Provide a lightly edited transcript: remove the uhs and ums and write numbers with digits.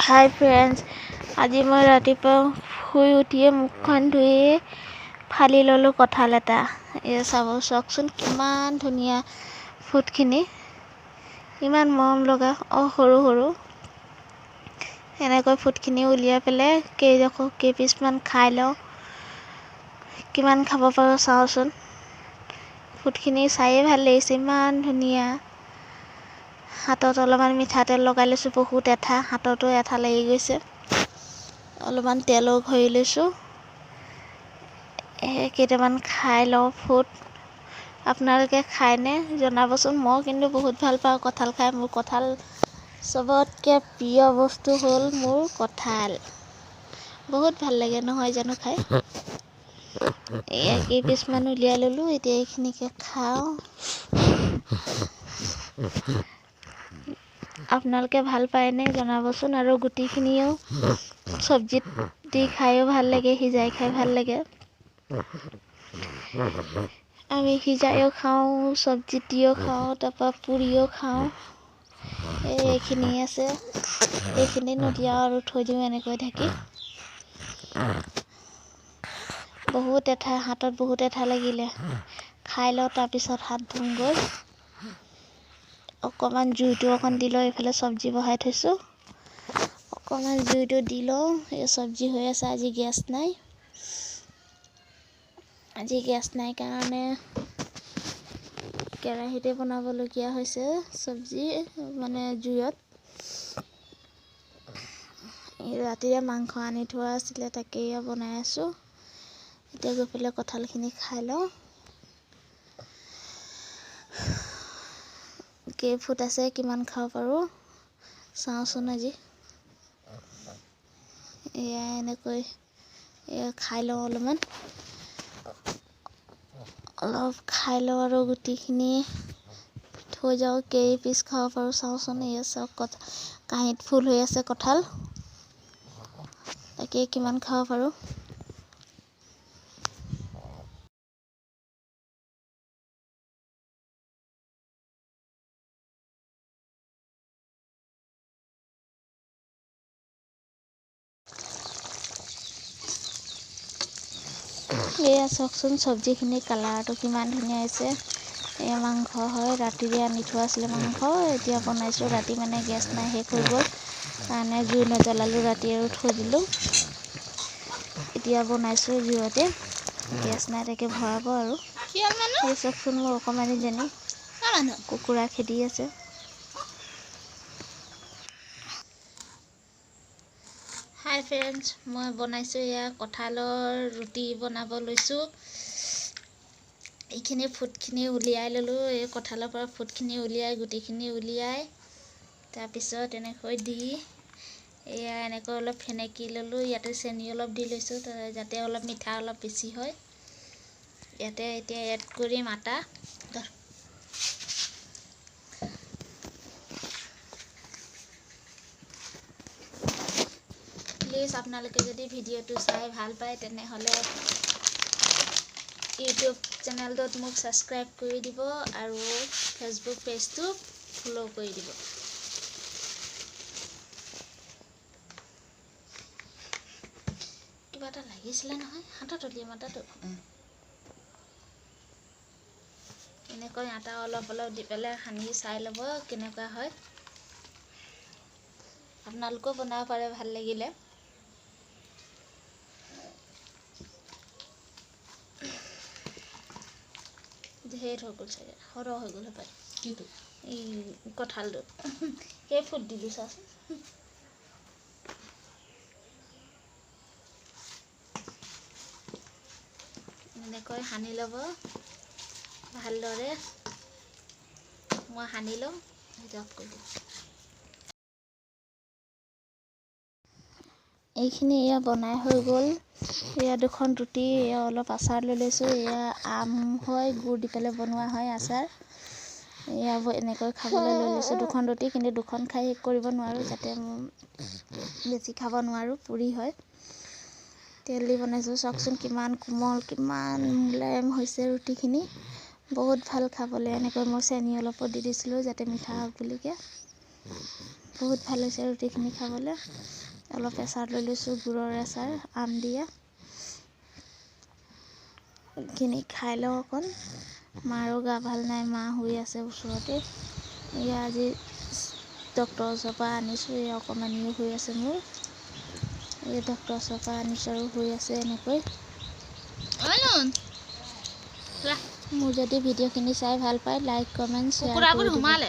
হাই friends, আজি মই ৰাতিপুৱা শুই উঠিয়ে মুখখন ধুয়ে ফালি ল'লোঁ কঁঠাল এটা। এয়া চাব, চাওকচোন কিমান ধুনীয়া ফুটখিনি, ইমান মৰম লগা। সৰু সৰু এনেকৈ ফুটখিনি উলিয়াই পেলাই কেইপিচমান খাই লওঁ, কিমান খাব পাৰোঁ চাওঁচোন। ফুটখিনি চায়ে ভাল লাগিছে, ইমান ধুনীয়া। হাতত অলপমান মিঠাতেল লগাই লৈছোঁ, বহুত এঠা, হাততো এঠা লাগি গৈছে। অলপমান তেলো ঘঁহি লৈছোঁ। এই কেইটামান খাই লওঁ ফুট। আপোনালোকে খায়নে জনাবচোন। মই কিন্তু বহুত ভাল পাওঁ কঁঠাল খাই। মোৰ কঁঠাল চবতকৈ প্ৰিয় বস্তু হ'ল মোৰ কঁঠাল। বহুত ভাল লাগে নহয় জানো খাই। এয়া কেইপিচমান উলিয়াই ল'লোঁ, এতিয়া এইখিনিকে খাওঁ। আপোনালোকে ভাল পায়নে জনাবচোন। আৰু গুটিখিনিও চব্জিত দি খায়ো ভাল লাগে, সিজাই খাই ভাল লাগে। আমি সিজাইও খাওঁ, চব্জিত দিও খাওঁ, তাৰপৰা পুৰিও খাওঁ। এইখিনি আছে, এইখিনি নুলিয়াওঁ আৰু থৈ দিওঁ এনেকৈ ঢাকি। বহুত এঠা, হাতত বহুত এঠা লাগিলে। খাই লওঁ, তাৰপিছত হাত ধুমগৈ। অকণমান জুইটো অকণ দি লওঁ, এইফালে চব্জি বহাই থৈছোঁ। অকণমান জুইটো দি লওঁ। এই চব্জি হৈ আছে। আজি গেছ নাই, আজি গেছ নাই কাৰণে কেৰাহীতে বনাবলগীয়া হৈছে চব্জি, মানে জুইত। ৰাতিৰে মাংস আনি থোৱা আছিলে, তাকেই বনাই আছোঁ। এতিয়া গৈ পেলাই কঁঠালখিনি খাই লওঁ। কেইফুট আছে, কিমান খাব পাৰোঁ চাওঁচোন আজি। এয়া এনেকৈ এয়া খাই লওঁ, অলপমান অলপ খাই লওঁ আৰু গুটিখিনি থৈ যাওঁ। কেই পিচ খাব পাৰোঁ চাওঁচোন। এয়া চাওক, কাঁহীত ফুল হৈ আছে কঁঠাল, তাকে কিমান খাব পাৰোঁ। এয়া চাওকচোন চব্জিখিনি কালাৰটো কিমান ধুনীয়া হৈছে। এয়া মাংস হয়, ৰাতিৰে আনি থোৱা আছিলে মাংস, এতিয়া বনাইছোঁ। ৰাতি মানে গেছ নাই, শেষ হৈ গ'ল কাৰণে জুই নজ্বলালোঁ ৰাতি আৰু থৈ দিলোঁ। এতিয়া বনাইছোঁ জুইতে, গেছ নাই তাকে ভৰাব আৰু। এই চাওকচোন মোৰ অকণমানিজনী কুকুৰা খেদি আছে। হাই ফ্ৰেণ্ডছ, মই বনাইছোঁ এয়া কঁঠালৰ ৰুটি বনাব লৈছোঁ। এইখিনি ফুটখিনি উলিয়াই ল'লোঁ, এই কঁঠালৰ পৰা ফুটখিনি উলিয়াই গুটিখিনি উলিয়াই তাৰপিছত এনেকৈ দি এয়া এনেকৈ অলপ ফেনেকি ল'লোঁ। ইয়াতে চেনি অলপ দি লৈছোঁ যাতে অলপ মিঠা অলপ বেছি হয়। ইয়াতে এতিয়া এড কৰিম আটা। প্লিজ আপোনালোকে যদি ভিডিঅ'টো চাই ভাল পায় তেনেহ'লে ইউটিউব চেনেলটোত মোক ছাবস্ক্ৰাইব কৰি দিব আৰু ফেচবুক পেজটো ফ'ল' কৰি দিব। কিবা এটা লাগিছিলে নহয় হাতত উলিয়াম আটাটো। এনেকৈ আটা অলপ অলপ দি পেলাই সানি চাই ল'ব কেনেকুৱা হয়। আপোনালোকেও বনাব পাৰে, ভাল লাগিলে। ঢেৰ হৈ গ'ল চাগে, সৰহ হৈ গ'ল হপায় এই কঁঠালটো। কেই ফুট দিলোঁ চাচোন। এনেকৈ সানি ল'ব ভালদৰে। মই সানি লওঁ, সেইটো অফ কৰি দিম। এইখিনি এয়া বনাই হৈ গ'ল। এয়া দুখন ৰুটি, এয়া অলপ আচাৰ লৈ লৈছোঁ। এয়া আম হয়, গুৰ দি পেলাই বনোৱা হয় আচাৰ। এয়া এনেকৈ খাবলৈ লৈ লৈছোঁ দুখন ৰুটি, কিন্তু দুখন খাই শেষ কৰিব নোৱাৰোঁ, যাতে বেছি খাব নোৱাৰোঁ, পুৰি হয়। তেল দি বনাইছোঁ, চাওকচোন কিমান কোমল, কিমান মোলায়েম হৈছে ৰুটিখিনি, বহুত ভাল খাবলৈ। এনেকৈ মই চেনি অলপো দি দিছিলোঁ যাতে মিঠা হওক বুলিকে। বহুত ভাল হৈছে ৰুটিখিনি খাবলৈ। অলপ আচাৰ লৈ লৈছোঁ, গুৰৰ আচাৰ, আম দিয়া খিনি খাই লওঁ অকণ। মাৰো গা ভাল নাই, মা শুই আছে ওচৰতে। এয়া আজি ডক্টৰৰ ওচৰৰ পৰা আনিছোঁ। এই অকণমানিও শুই আছে মোৰ। এই ডক্টৰৰ ওচৰৰ পৰা আনিছোঁ আৰু শুই আছে এনেকৈ। মোৰ যদি ভিডিঅ'খিনি চাই ভাল পায়, লাইক, কমেণ্ট, শ্বেয়াৰ কুকুৰাবোৰ কৰি দিব। সোমালে।